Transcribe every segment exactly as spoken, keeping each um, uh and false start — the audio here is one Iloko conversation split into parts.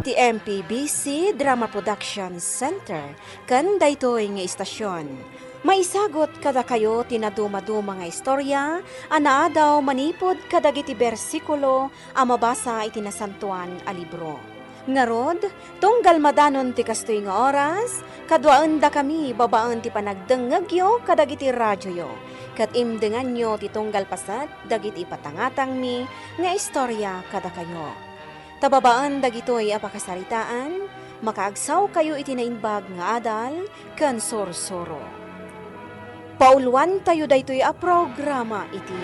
ti M P B C Drama Production Center ken daytoy nga istasyon. Maisagut kadakayo ti nadumaduma nga istorya a naadaw manipud kadagiti bersikulo a mabasa iti Nasantoan a Libro. Ngarud, tunggal madanon ti kastoy nga oras, kaduaendakami babaen ti panagdengngegyo kadagiti radioyo, ket imdenganyo ti tunggal paset dagiti ipatangatangmi nga istorya kadakayo. Ta babaen dagitoy a pakasaritaan, makaagsawkayo iti naimbag nga adal ken sursuro. Pauluantayo daytoy a programa iti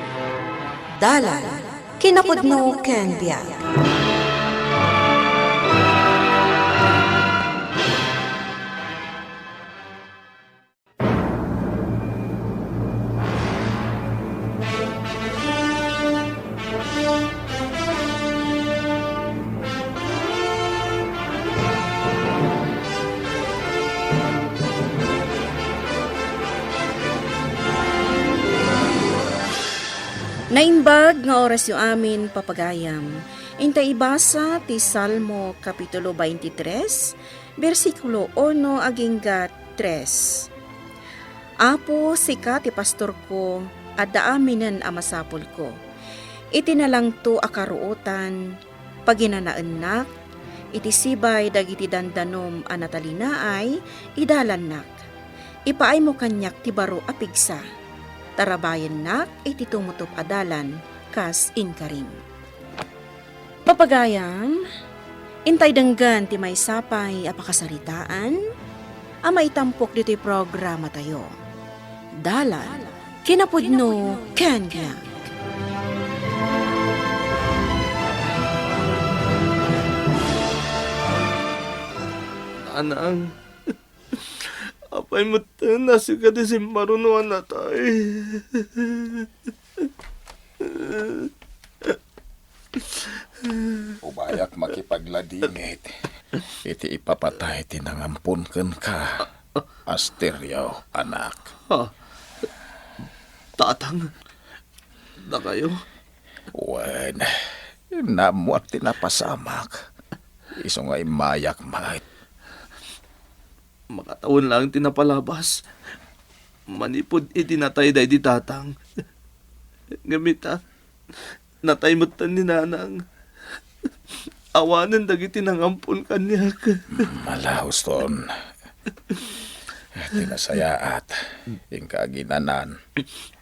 Dalan, Kinapudno ken Biag. Naimbag nga orasyo amin, papagayam. Inta ibasa ti Salmo, Kapitulo twenty-three, bersikulo uno agingga tres. Apo, sika ti pastorko, adda aminen a masapulko. Iti nalangto a karuotan, paginanaennak, iti sibay dagiti dandanom a natalinaay, idalannak. Ipaaymo kaniak ti baro a pigsa. Tarabayennak iti tumutop a dalan, kas inkarim. Papagayam, intay denggen ti maysa pay a pakasaritaan a maitampok ditoy programatayo. Dalan, Kinapudno ken Biag. Nanang, apay metten a sika ti simmaruno a natay? Umayak makipagladingit iti ipapatay ti nangampon kenka, Asterio, anak. Ah, Tatang, dakayo? Wen, naammoak ti napasamak. Isu nga immayak met. Makatawen laeng ti napalabas manipud iti natay daydi Tatang. Ngem ita, natay metten ni Nanang. Awanen dagiti nangampon kaniak. Ala, Houston. Ti nasayaat, inka aginanan.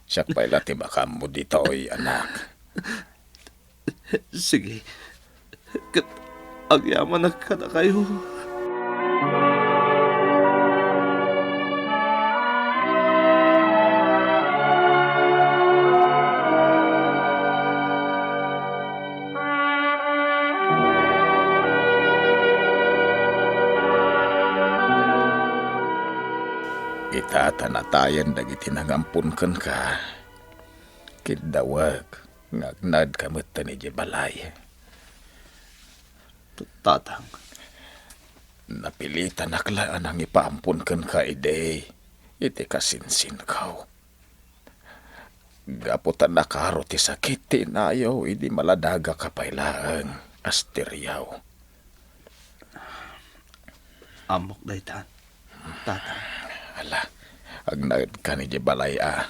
Siak pay la ti makaammo ditoy, anak. Sige. Ket agyamanak kadakayo. Ita ta natayen dagiti nangampon kenka, kiddawek nga agnaedka metten idiay balay. Tatang. Napilitanak la a nangipaampon kenka idi iti kasinsinko. Gapu ta nakaro ti sakit ti inayo idi maladagaka pay laeng, Asterio. Ammok dayta, Tatang. Ala, agnaedkan idiay balay a.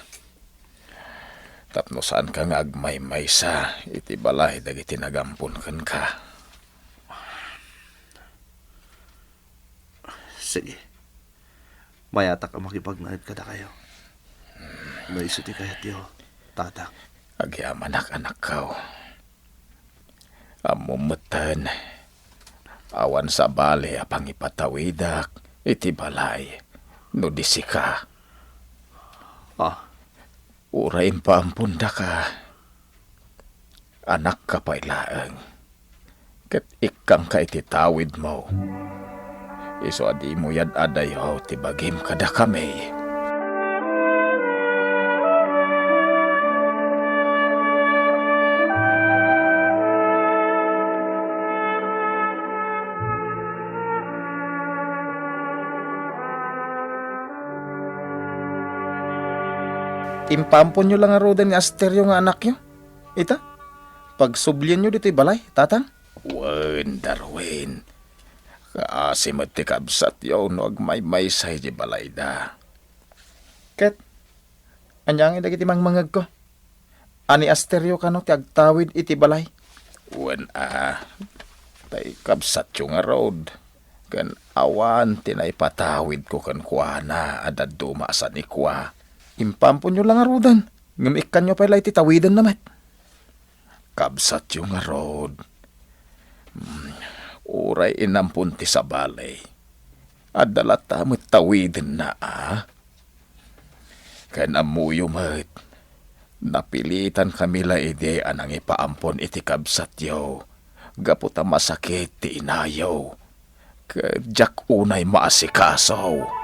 Tapno saanka nga agmaymaysa iti balay dagiti nagampon kenka. Sige. Mayatak a makipagnaed kadakayo. No isu ti kayatyo, Tatang. Agyamanak, anakko. Ammom metten, awan sabali a pangipatawidak iti balay no di sika. Ah. Uray impaampondaka, anakka pay laeng, ket ikkangka iti tawidmo. Isu a dimo yad-adayo ti bagim kadakami. Impaamponyo la ngaruden ni Asterio nga anakyo? Ita, pagsublienyo ditoy balay, Tatang? Wen, Darwin. Kaasi met ti kabsatyo no agmaymaysa iti balayda. Ket, ania ngay dagiti mangmangegko? A ni Asterio kano ti agtawid iti balay? Wen a, tay kabsatyo ngarud, ken awan ti naipatawidko kenkuana a dadduma a sanikua. Impaamponyo la ngaruden, ngem ikkanyo pay la iti tawidenna met. Kabsatyo ngarud, mm, uray inampon ti sabali, adda latta met tawidenna a? Ken ammoyo met, napilitankami la idi a nangipaampon iti kabsatyo gapu ta masakit ti inayo, ket diak unay maasikaso.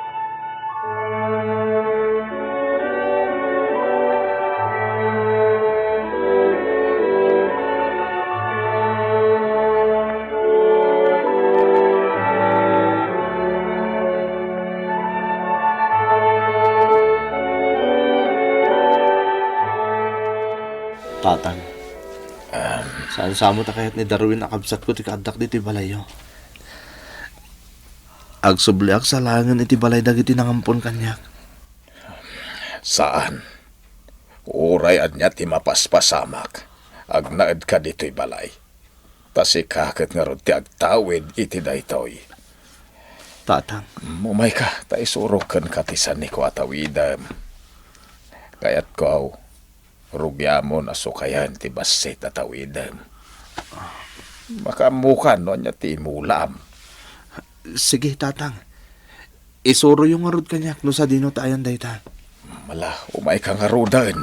Tatang, saan-samo ta kayat ni Darwin a kabsatko ti kaaddak ditoy balayyo. Agsubliak sa laengen iti balay dagiti nangampon kaniak. Saan. Uray ania ti mapaspasamak, agnaedka ditoy balay. Ta sika ket ngarud ti agtawid iti daytoy. Tatang. Umayka, ta isurok kenka ti sanikua a tawidem. Kayatko, rugiamon a sukayen ti bassit a tawidem. Makaammokan no ania ti imulaam. Sige, Tatang. Isuroyo ngarud kaniak no sadino ta ayan dayta. Ala, umayka ngaruden.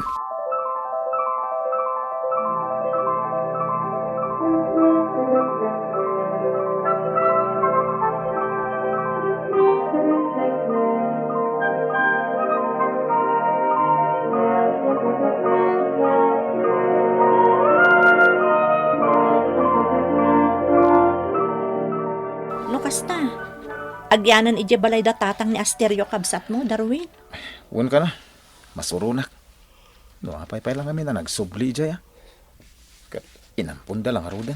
No kasta, agyanan idiay balay da tatang ni Asterio, kabsatmo, Darwin? Wen kana, masuronak. No apay pay lang kami na nagsubli idiay, a? Ket inamponda lang ngaruden.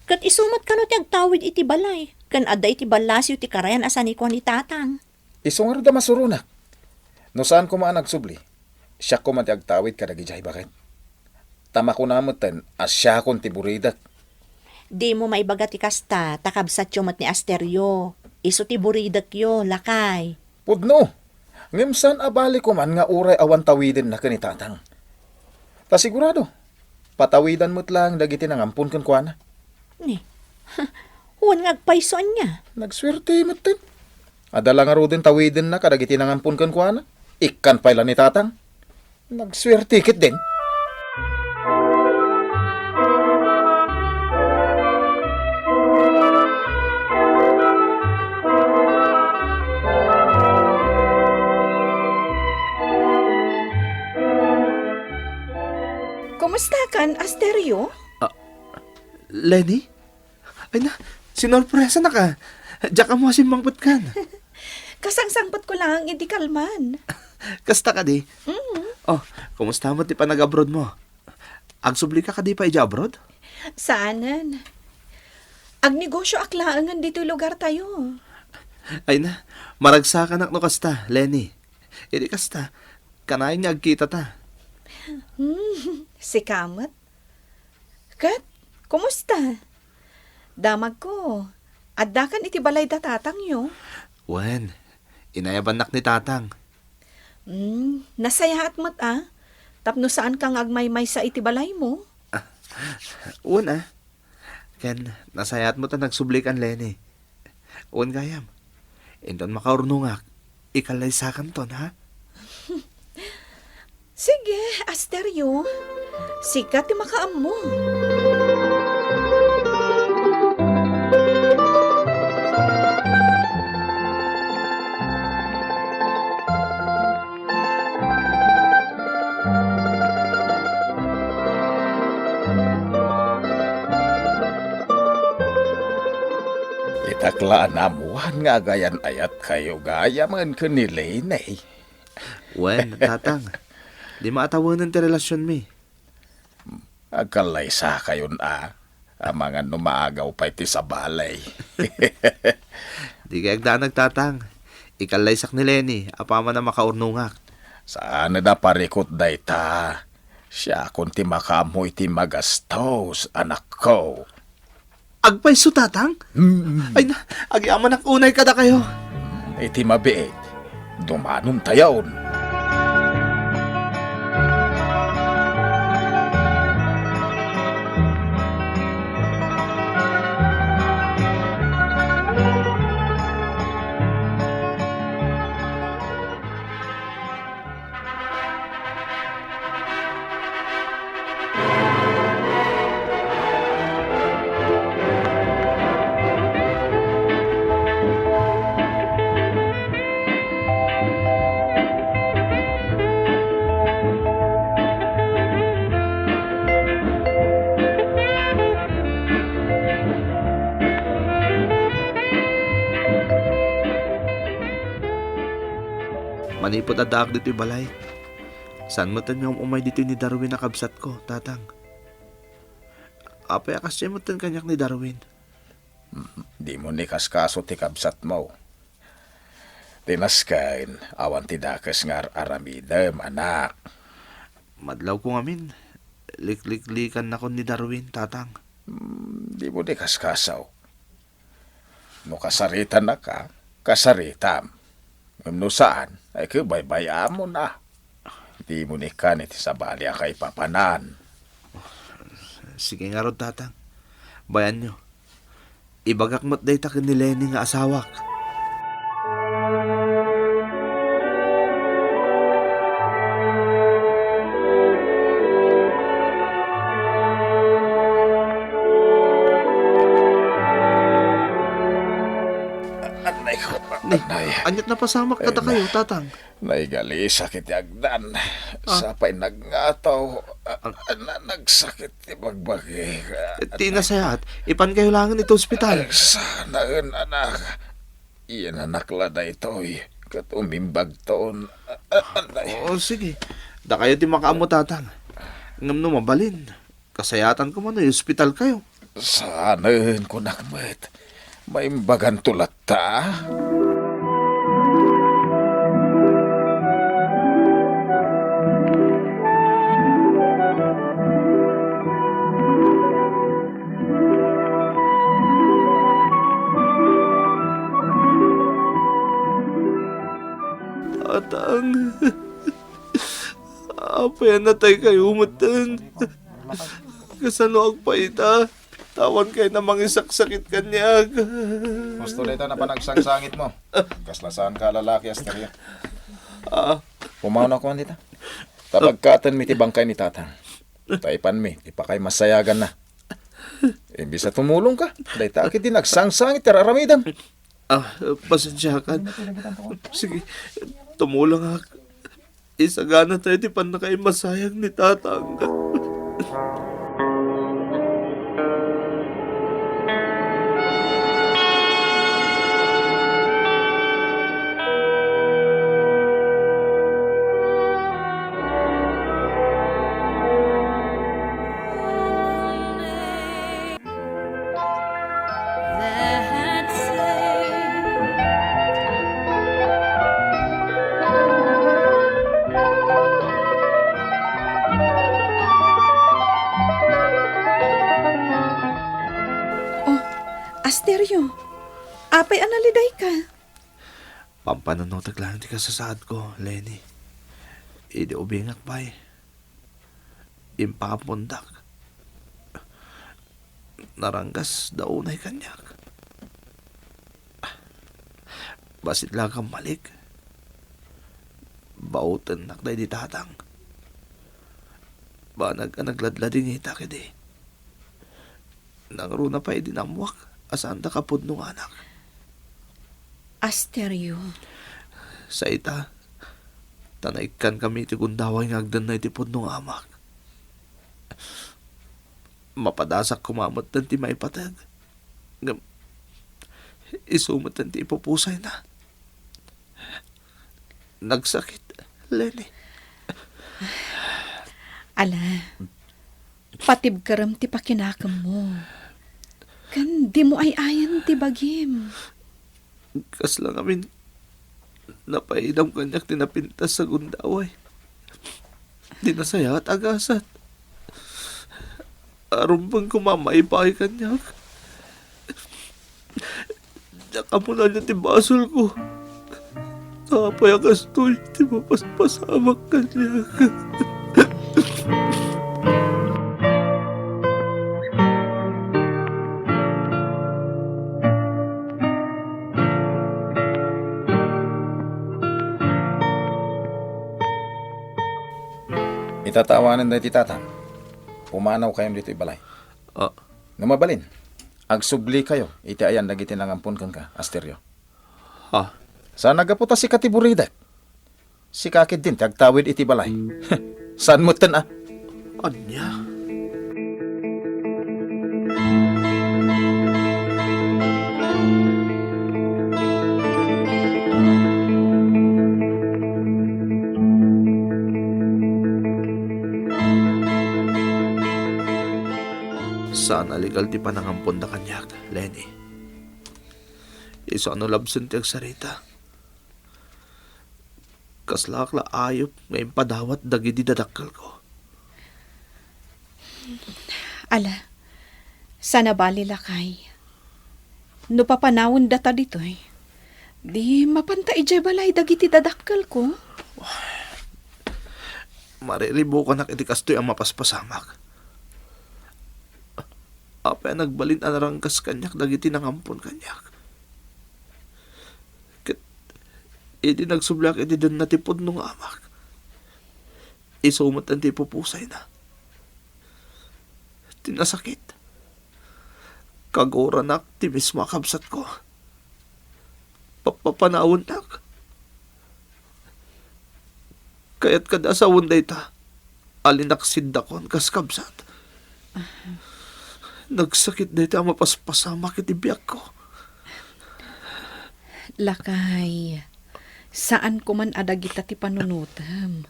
Ket isu met kano ti agtawid iti balay, ken adda iti ballasiw ti karayan a sanikua ni tatang. Isu ngarud a masuronak. No saan koma a nagsubli, siak koma ti agtawid kadagidiay, baket. Ta makuna metten a siakon ti buridek. Dimo maibaga ti kasta, ta kabsatyo met ni Asterio. Isu ti buridekyo, lakay. Pudno. Ngem saan a bali koman nga uray awan tawidenna ken ni tatang. Ta sigurado, patawidan met laeng dagiti nangampon kenkuana. Ni, wen nga agpayso ania? Nagsuerte metten. Adda la ngaruden tawidenna kadagiti nangampon kenkuana. Ikkan pay la ni tatang. Nagsuerte ketdin. Kumustakan, Asterio? Ah, Leni? Ay na, sinorpresanak a. Diak ammo a simmangpetkan. Kasangsangpetko laeng idi kalman. Kasta kadi? Mm. Oh, kumusta met ti panag-abroad mo? Agsubli ka kadi pay idiay abroad? Saanen. Agnegosyoak laengen ditoy lugartayo. Ay na, maragsakanak no kasta, Leni. Idi kasta, kanayon nga agkitata. Hmm, sika met. Ket, kumusta? Damagko, addakan iti balay da tatangyo? Wen, inayabannak ni tatang. Hmm, nasayaat met a, tapno saanka nga agmaymaysa iti balaymo. Wen a, ken nasayaat met a nagsublikan, Leni. Wen gayam, inton makaurnongak, ikallaysakanton, ha? Sige, Asterio. Sika ti makaammo. Itak la a naammoan nga agayan-ayatkayo gayamen ken ni Leni. Wen, tatang, dimo a tawenen ti relasionmi. Agkallaysakayon a. Amangan no maagaw pay ti sabali. Dikay agdanag, Tatang. Ikallaysak ni Lenny, apaman a makaurnongak. Saan a parikut dayta. Siakon ti makaammo iti magastos, anakko. Agpayso, Tatang? Mm. Ay na, agyamanak unay kadakayo. Iti mabiit, dumanomtayon. Manipud addaak ditoy balay, saan metten nga um-umay ditoy ni Darwin a kabsatko, Tatang. Apay a kasdiay metten kaniak ni Darwin? Dimo ni kaskaso ti kabsatmo. Ti nasken, awan ti dakes nga ar-aramidem, anak. Madlawko ngamin, likliklikannakon ni Darwin, Tatang. Hmm, dimo ni kaskaso. No kasaritannak a, kasaritam. Ngem no saan, ay ket baybay-amon a. Dimo ni kan iti sabali a kaipapanan. Sige ngarud, Tatang. Bayanyo. Ibagak met dayta ken ni Lenny nga asawak. Anay ko, Ni, anay. Ania't napasamak kadakayo, Tatang? Naigalisak iti agdan. Ah. Sapay nagngataw. Ah, ah, na-, nagsakit ti bagbagi. Ti nasayaat, ipankayo laengen iti ospital. Sanaen, anak. Iyanannak la daytoy, ket umimbagton. Ah, ah, anay. Oo, sige. Dakayo ti makaammo, Tatang. Ngem no mabalin, kasayaatan koma no i-ospitalkayo. Saanen, kunak met. Maimbaganto latta. Tatang. Apay a nataykayo metten? Kasano agpayta? Awan kayo a mangisaksakit kaniak. Husto dayta a panagsangsangitmo. Kasla saanka a lalaki, Asterio. Ah. Pumawna koma dita. Ta pagkatenmi ti bangkay ni Tatang. Ta ipanmi ti pakaimasayaganna. Imbes a tumulongka, dayta ketdi nagsangsangit ti ar-aramidem. Ah, pasensiakan. Sige, tumulongak. Isaganatayo ti pannakaimasayag ni Tatang. Oh, Asterio, apay a nalidayka? Pampanunotek laeng ti kasasaadko, Lenny. Idi ubingak pay, impakapondak. Naranggasda unay kaniak. Bassit la a kammalik. Baotennak daydi Tatang. Banag a nagladladingita ketdi. Nangruna pay idi naammoak a saanda kapudno nga anak. Asterio. Saita, ta naikkankami iti gundaway nga agdanna iti pudno nga amak. Mapadasak koma metten ti maipateg. Ngem isu metten ti ipupusayna. Nagsakit, Lenny. Ala, patibkerem ti pakinakemmo. Ken dimo ay-ayan ti bagim. Kasla ngamin, napaidam kaniak ti napintas a gundaway. Ti nasayaat a gasat. Arumbeng koma maipaay kaniak. Diak ammo naanio ti basolko. Apay a kastoy ti mapaspasamak kaniak? Itatawanen daytoy tatang. Pumanawkayon ditoy balay. Ah. No mabalin, agsublikayo iti ayan dagiti nangampon kenka, Asterio. Ha? Saan a gapu ta sika ti buridek? Sika ketdin ti agtawid iti balay. Saan metten a? Ania? Saan a legal ti panangamponda kaniak, Lenny. Isu a no labsen ti agsarita, kaslaak la ayup nga impadawat dagidi dadakkelko. Ala, saan a bali, lakay. No papanawendata ditoy, di mapanta idiay balay dagiti dadakkelko. Mariribukanak iti kastoy a mapaspasamak. Apay a nagbalin a naranggas kaniak dagiti nangampon kaniak? Ket idi nagsubliak iti denna ti pudno nga amak, isu met ti ipupusayna. Ti nasakit, kagurannak ti mismo a kabsatko. Papapanawennak. Kayat kada a sawen dayta a linaksidakon kas kabsat. Nagsakit dayta a mapaspasamak iti biagko. Lakay, saan koman a dagita ti panunotem.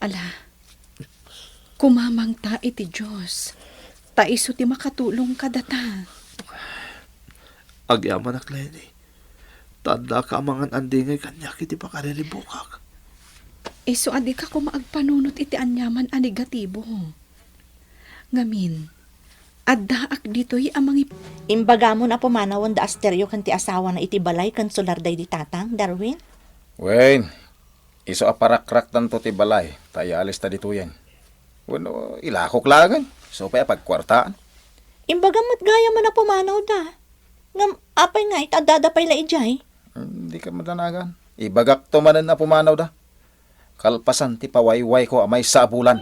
Ala, kumamangta iti Dios, ta isu ti makatulong kadata. Agyamanak, Lenny. Ta addaka a mangan-andingay kaniak iti pakariribukak. Isu a dika koma agpanunot iti aniaman a negatibo. Ngamin, addaak ditoy a mangip- Imbagamon a pumanawenda Asterio ken ti asawana iti balay ken solar daydi tatang, Darwin? Wen, isu a parakraktanto ti balay ta ialista ditoyen. Wenno, ilakok laengen, isu pay a pagkuartaan. Imbagam met gayam a pumanawda. Ngem apay ngay ta addada pay la idiay? Hmm, dika madanagan. Ibagakto manen a pumanawda. Kalpasan ti pawaywayko a maysa a bulan.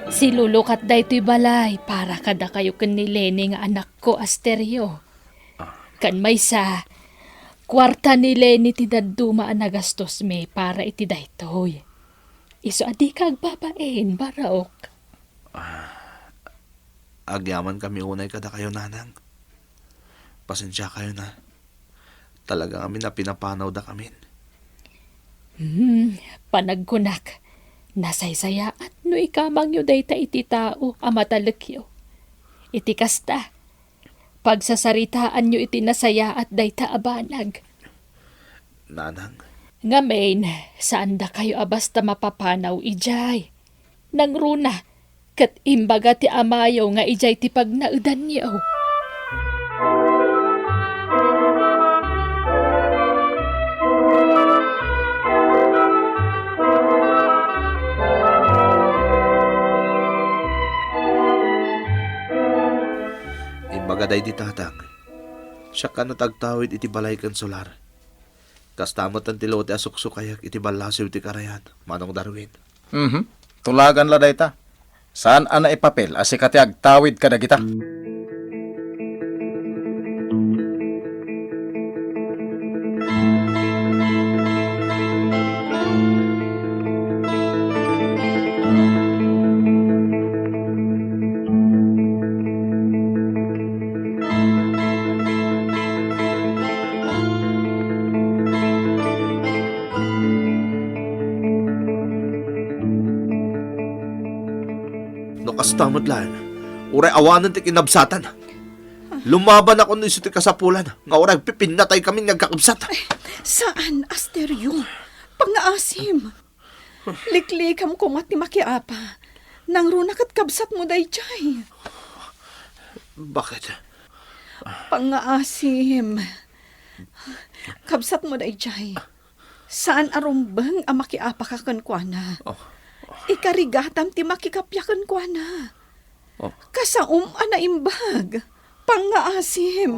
Silulukat daytoy balay para kadakayo ken ni Lenny nga anakko, Asterio. Ah. Ken maysa, kuarta ni Lenny ti dadduma a nagastosmi para iti daytoy. Isu a dika agbabain, Barok. Ah, agyamankami unay kadakayo, Nanang. Pasensiakayon a. Talaga ngamin a pinapanawdakamin. Hmm, panagkunak, nasaysayaat no ikamangyo dayta iti tao a matalekyo. Iti kasta, pagsasaritaanyo iti nasayaat dayta a banag. Nanang. Ngamin, saandakayo a basta mapapanaw idiay. Nangruna, ket imbaga ti amayo nga idiay ti pagnaedanyo. Imbaga daydi tatang, siak kano ti agtawid iti balay ken solar. Kasta met ti lote a suksukayak iti ballasiw ti karayan, Manong Darwin. Mhm. Tulagan la dayta. Saan a naipapel a sika ti agtawid kadagita. Kasta met laeng, uray awanen ti kinabsatan. Lumabanakon no isu ti kasapulan nga uray agpipinnataykami nga agkakabsat. Saan, Asterio. Pangngaasim. Liklikam koma ti makiapa. Nangruna ket kabsatmo daydiay. Bakit? Pangngaasim. Kabsatmo daydiay. Saan a rumbeng a makiapaka kenkuana. Oh. Ikarigatam ti makikappia kenkuana. Oh. Kasaom a naimbag. Pangngaasim.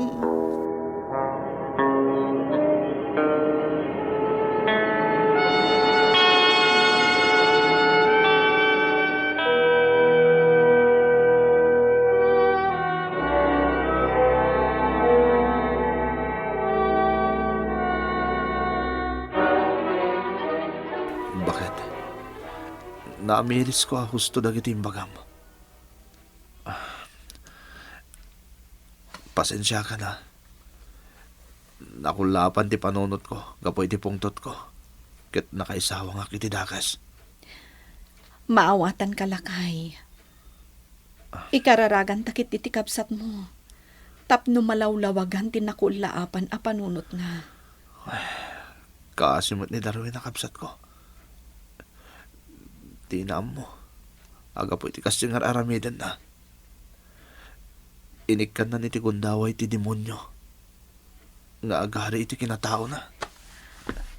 Bakit? Naamirisko a husto dagiti imbagam. Ah, pasensiakan a. Nakullapan ti panunotko gapu iti pungtotko, ket nakaisawangak iti dakes. Maawatanka, lakay. Ah. Ikararaganta ketdi ti kabsatmo tapno malawlawagan ti nakullaapan a panunotna. Kaasi met ni Darwin a kabsatko. Dina ammo a gapu iti kastoy nga ar-aramidenna, inikkannana iti gundaway ti demonio nga agari iti kinataona.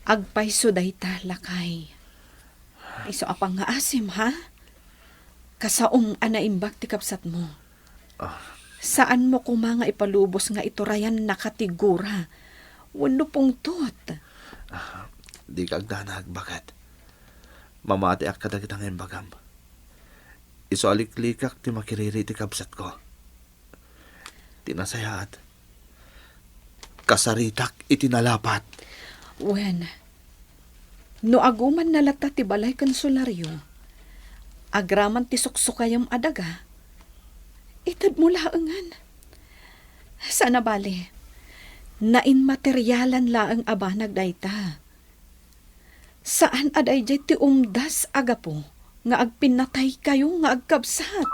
Agpayso dayta, lakay. Isu a pangngaasim, ha? Kasaom a naimbag ti kabsatmo. Ah. Saanmo koma nga ipalubos nga iturayannaka ti gura wenno pungtot. Ah, dika agdanag, bakit? Mamatiak kadagita nga imbagam. Isu a liklikak ti makiriri iti kabsatko. Ti nasayaat, kasaritak iti nalapat. Wen, no agumanna latta ti balay ken solario, agraman ti suksukayem a daga, itedmo laengen. Saan a bale, nainmaterialan laeng a banag dayta. Saan a daydiay ti umdas a gapu nga agpinnataykayo nga agkabsat.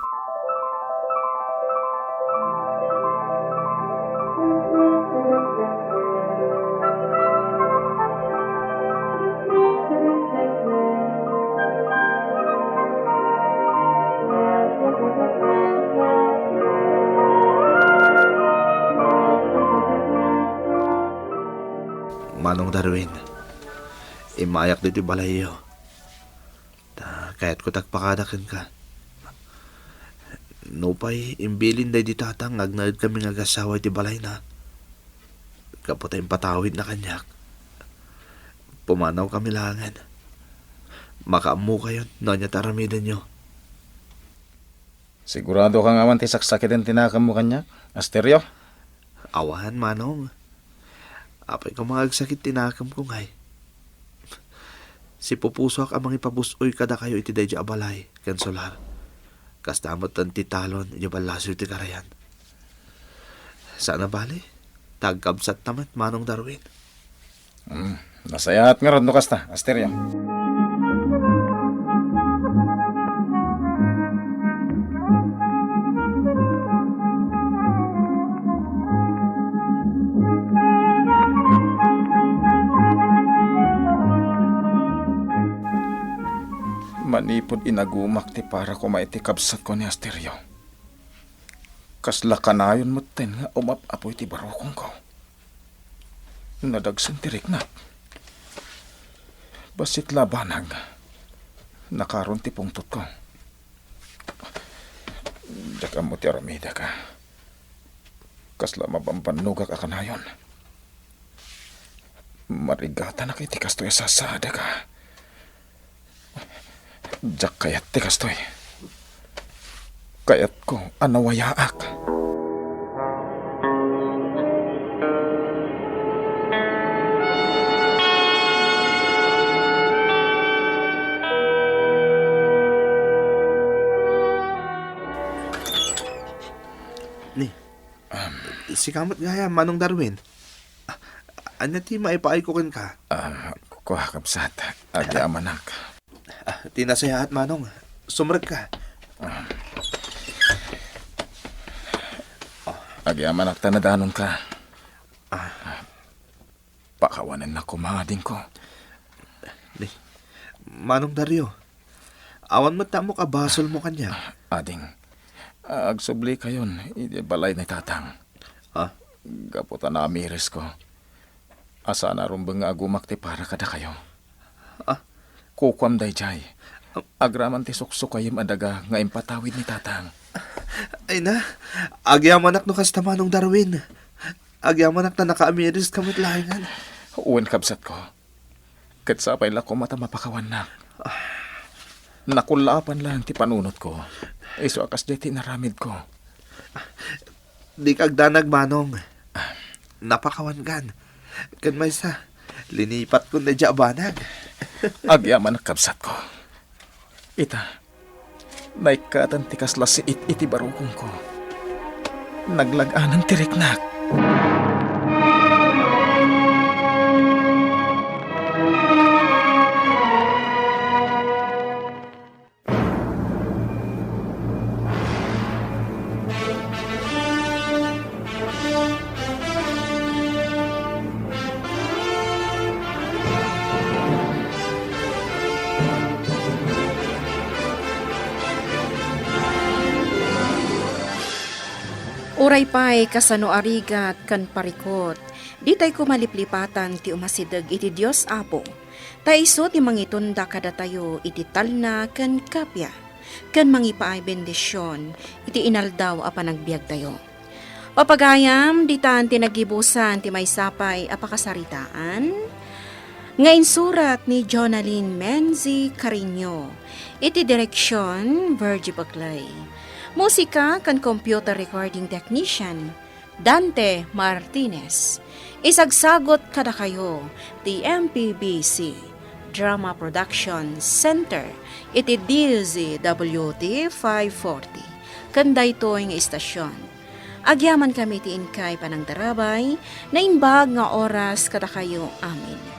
Manong Darwin, immayak ditoy balayyo. Ta, kayatko ti agpakada kenka. Nupay imbilin daydi tatang nga agnaedkami nga agasawa iti balayna, gapu ta impatawidna kaniak, pumanawkami laengen. Makaammokayon no ania ti aramidenyo. Siguradoka nga awan ti saksakiten ti nakemmo kaniak, Asterio? Awan, Manong. Apay koma nga agsakit ti nakemko ngay? Sipupusoak a mangipabus-oy kadakayo iti daydiay a balay ken solar. Kasta met ti talon idiay ballasiw ti karayan. Saan a bale, ta agkabsatta met, Manong Darwin. Hmm, nasayaat ngarud no kasta, Asterio. Manipud inagumak ti para koma iti kabsatko ni Asterio, kasla kanayon metten nga umap-apuy ti barukongko. Nadagsen ti riknak. Bassit la a banag. Nakaron ti pungtotko. Diak ammo ti aramidek a. Kasla mabambannogak a kanayon. Marigatanak iti kastoy a sasaadek a. Diak kayat ti kastoy. Kayatko a nawayaak. Ni, sika met gayam, Manong Darwin. Ania ti maipaayko kenka? Ah, kua, kabsat. Agyamanak. Ah, ti nasayaat, Manong. Sumrekka. Ah. Agyamanak ta nadanonka. Ah. Pakawanennak koma, adingko. Ni, Manong Dario, awan met ta ammok a basolmo kaniak. Ading, agsublikayon iti balay ni Tatang. Ah? Gapu ta naamirisko. A saan a rumbeng nga agumak ti para kadakayo. Ah? Kukuam daydiay. Agraman ti suksukayem a daga nga impatawid ni Tatang. Ay na, agyamanak no kasta, Manong Darwin. Agyamanak ta nakaamiriska met laengen. Wen, kabsatko. Ket sapay la koma ta mapakawannak. Nakullaapan laeng ti panunotko. Isu a kasdiay ti inaramidko. Dika agdanag, Manong. Napakawankan. Ken maysa, linipatkon daydiay a banag. Agyamanak, kabsatko. Ita, naikkatan ti kasla siit iti barukongko. Naglag-anan ti riknak. Uray pay kasano a rigat ken parikut, ditay koma liplipatan ti umasideg iti Dios Apo, ta isu ti mangitunda kadatayo iti talna ken kappia, ken mangipaay bendision iti inaldaw a panagbiagtayo. Papagayam, ditan ti naggibusan ti maysa pay a pakasaritaan nga insurat ni Jonalyn Menzi Carino, iti direksion, Virgie Buclay. Musika ken computer recording technician, Dante Martinez. Isagsagut kadakayo ti M P B C Drama Production Center iti D Z W T five forty. Ken daytoy nga istasyon, agyamankami ti inkay panangtarabay, naimbag nga oras kadakayo amin.